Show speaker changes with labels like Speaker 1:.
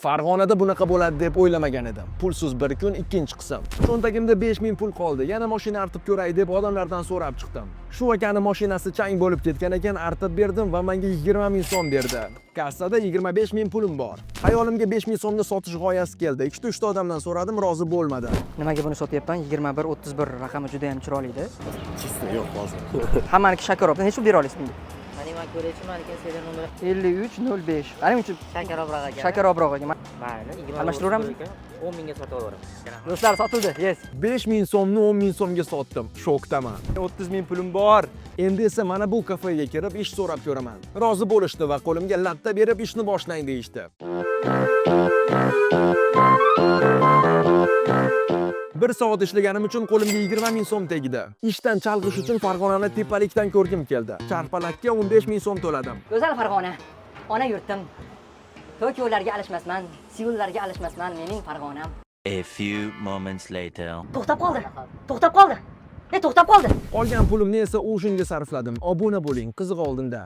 Speaker 1: Farg'onada bunaqa bo'ladi deb o'ylamagan edim. Pulsiz bir kun, ikkinchi qism. Cho'ntagimda 5000 pul qoldi. Yana mashina artib ko'ray deb odamlardan so'rab chiqdim. Shu akani mashinasi chang bo'lib ketgan ekan, artib berdim va menga 20 ming so'm berdi. Kassada 25 ming pulim bor. Hayolimga 5 ming so'mni sotish g'oyasi keldi. Ikkita, uchta odamdan so'radim, rozi bo'lmadi.
Speaker 2: Nimaga buni sotyapman? 21 31 raqami juda ham chiroyli edi.
Speaker 1: Чисто yo'q hozir.
Speaker 2: Hammaniki Shakarobdan necha pul bera olasiz bunga?
Speaker 3: Mana, man ko'raychi, maniki seriya nomeri.
Speaker 2: 53 05. Ana uchun.
Speaker 3: Shakarobroq ekan.
Speaker 2: Shakarobroq ekan.
Speaker 3: Mayli, 20.
Speaker 2: Almashtiraveramis?
Speaker 3: 10 mingga sotib olaveramiz.
Speaker 2: Do'stlar, sotildi. Yes.
Speaker 1: 5 ming so'mni 10 ming so'mga sotdim. Shokdaman. 30 ming pulim bor. Endi esa mana bu kafega kirib ish so'rab ko'raman. Rozi bo'lishdi va qo'limga latta berib, ishni boshlang deyishdi. Bir soat ishlaganim uchun qo'limga 20 ming so'm tegdi. Ishdan chalg'ish uchun Farg'onani tepalikdan ko'rgim keldi. Charxpalakka 15 ming so'm to'ladim.
Speaker 2: Go'zal Farg'ona. Ona yurtim. Tokiolarga alishmasman, Seullarga alishmasman mening Farg'onam.
Speaker 4: A few moments later.
Speaker 2: To'xtab qoldi. To'xtab qoldi. E, to'xtab qoldi.
Speaker 1: Qolgan pulimni esa ужин ga sarfladim. Obuna bo'ling, qiziq oldinda.